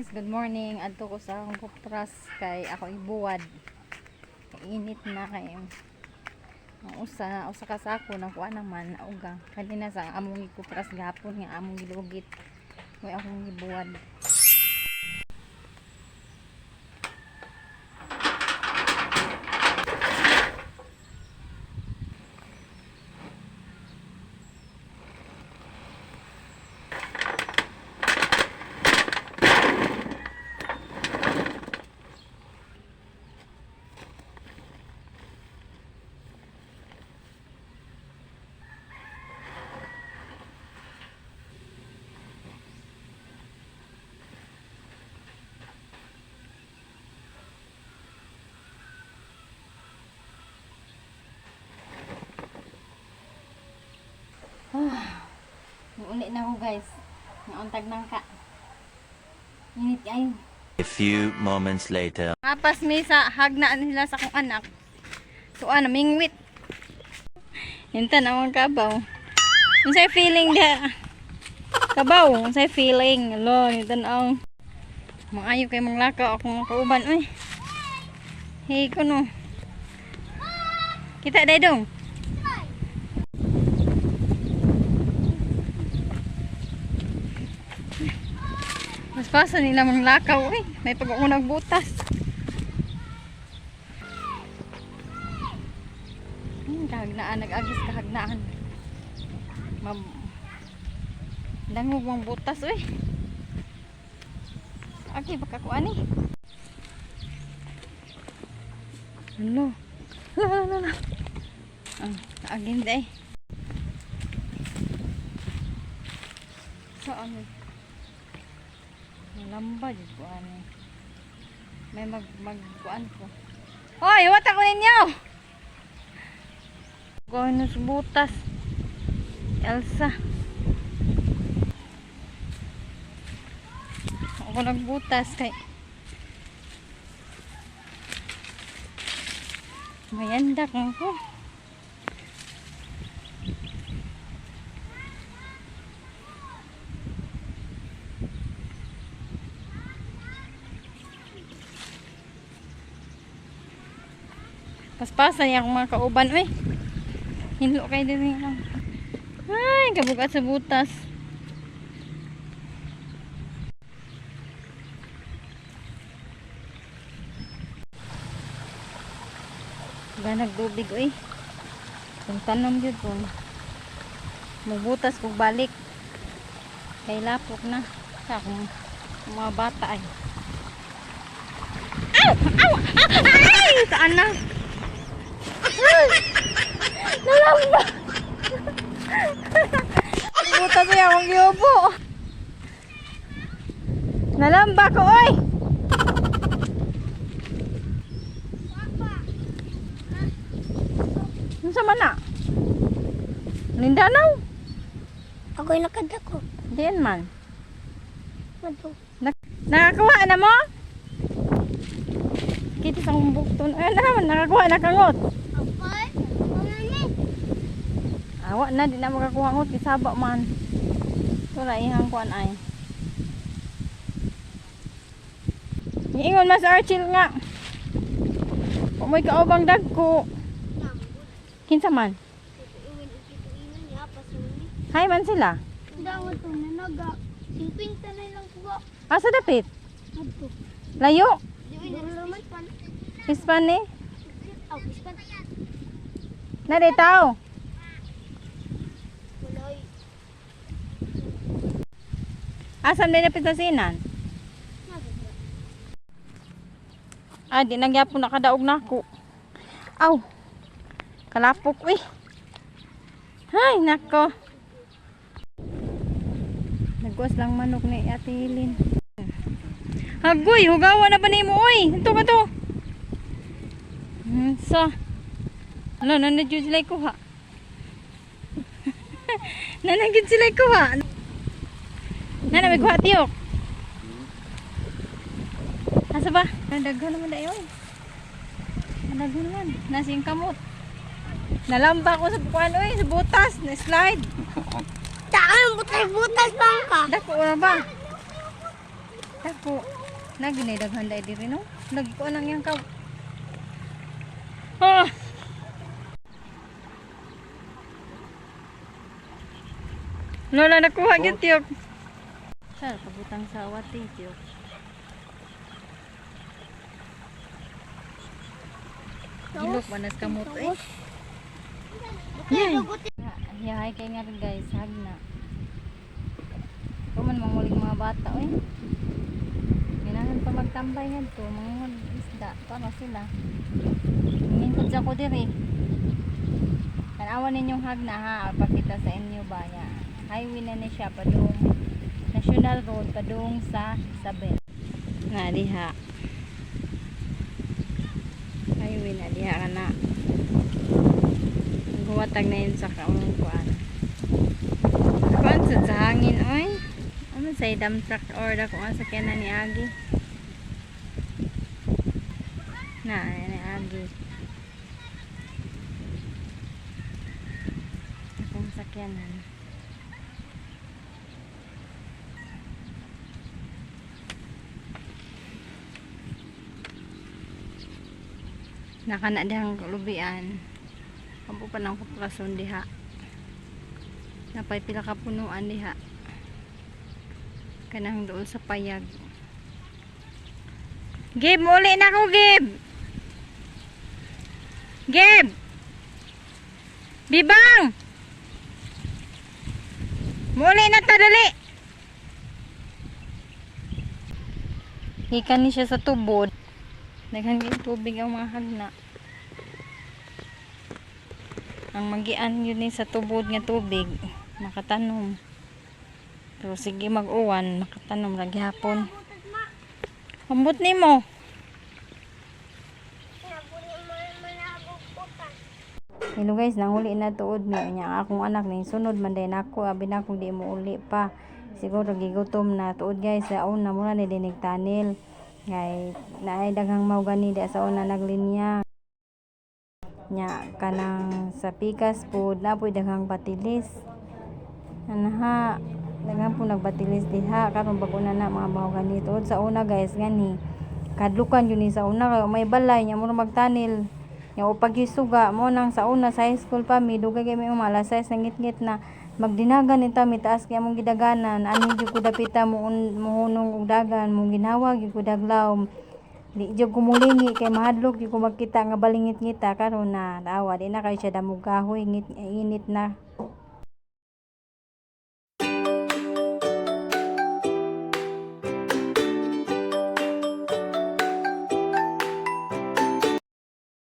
Guys, good morning. Adto ko sa akong kupras kay ako ibuwad. Init na kay ang usa usa ka sako na kuha naman uga. Kanina sa among gikupras gahapon nga among gilugit. May akong gibuwad. Uli na ako, guys. Nauntag nang ka. Init kayo. A few moments later. Apas mi sa hagna nila sa akong anak. So ano, mingwit. Hinta na akong kabaw. Unsay feeling da? Kabaw, unsay feeling? Alo, hinta na ang maayo kay mong lakaw akong kauban oy. Hey kuno. Kita day dong. Mas pasa nila mong lakaw oy. May pag-unag butas. Kahagnaan, nag-agis kahagnaan. Mab dangog mong butas uy. Aki baka kuan ni. Ano? La la la la. Ah, agin day. Sa ano? Nalamba jud ko ani. May mag magkuan ko. Hoy, wata ko ninyo. Gawin sa butas. Elsa. Ako nagbutas kay Mayandak ako. Paspasan niya akong mga kauban, uy. Hinlo kay diri lang. Ay, kabugat sa butas. Ganag tubig, uy. Kung tanom yun, kung mubutas kung balik. Kay lapok na. Sa akong mga bata ay. Aw! Aw! Ay! Saan na? Nalamba! Butas niya akong giubo. Nalamba ko, oy! Unsa man na? Lindanaw? Ako'y nakadako. Diyan man. Madto. Nakakuha na mo? Kita sa akong bukton. Ay, na, nakakuha na kangot. Ako'y? Ano ni? Awa na, di na makakuha ngot. Kisaba man. Ito na ihang kuan ay. Niingon mas Archil nga. Pumoy kaobang dagko. Kinsa man? Hi man sila. Dawat to nanaga. 50 na lang kuha. Asa dapit? Madto. Layo. Di na naman pan. Hispan eh. Aw, ispan. Na di tao. Walay. Asa man dapit sa sinan? Ah, di nagyapon nakadaog nako. Aw. Kalapok uy. Hay nako. Nagwas lang manok ni Ate Hilin. Hagoy, hugawa na ba nimo oy? Ito ka to. Sa. Ano, nanadyo sila kuha. Nanagid sila kuha. Nana, may kuha tiyok. Asa ba? Nadaghan naman na yun. Nadaghan naman. Nasa yung kamot. Nalamba ko sa bukuan, oy, sa butas, na slide. Taan butas-butas bang ka. Dako na ba? Tako. Lagi na daghan dai diri no. Lagi ko anang yang kaw. Ah! Lola, nakuha gyud tiyok. Sar pabutang sa awati tiyok. Gilok manas kamot eh. Yay! Yahay kay nga rin guys, hagna. Kuman manguling mga bata oy. Ganahan pa magtambay ngadto, manguhod isda para sila. Mingkod sa ko diri. Tanawan ninyong hagna ha, pakita sa inyo ba ya. Highway na ni siya padung National Road padung sa Isabel. Na diha. Highway na diha kana. Guwatag na yun sa kaunang kuan. Kuan sa hangin oy. Ano sa dump truck or dako ang sakyanan ni Agi? Na, ni Agi. Akong sakyanan. Nakana dihang lubian. Kampo pa ng kuprason diha. Napay pila ka punuan diha. Kanang dool sa payag. Gib, muli na ako, Gib! Gib! Bibang! Muli na ta, dali! Gikan ni siya sa tubod. Daghan kay tubig ang mga hagna. Ang magian yun ni sa tubod nga tubig, makatanom. Pero sige mag-uwan, makatanom ra gihapon. Ambot nimo. Hello guys, nanguli na tuod mi nya akong anak ning sunod man day nako, abi nako di mo uli pa. Siguro gigutom na tuod guys, sa una mura ni dinig tunnel. Kay naay daghang mahogani di sa una naglinya. Nya kanang sa pikas pod na po'y daghang batilis. Anaha, daghan po nagbatilis diha karon bag-o na na mga mahogani tuod sa una guys gani. Kadlukan yun ni sa una kay may balay nya mura magtanil. Nya o pagisuga mo nang sa una sa high school pa mi dugay kay mi uma alas 6 nangitngit na magdinagan ni ta mi taas kay among gidaganan ani jud ko dapita mo mohunong og dagan mo ginhawa gyud ko daglaw di jud ko mulingi kay mahadlok jud ko magkita nga balingit ngita karon na tawa di na kay siya damog kahoy ngit init na.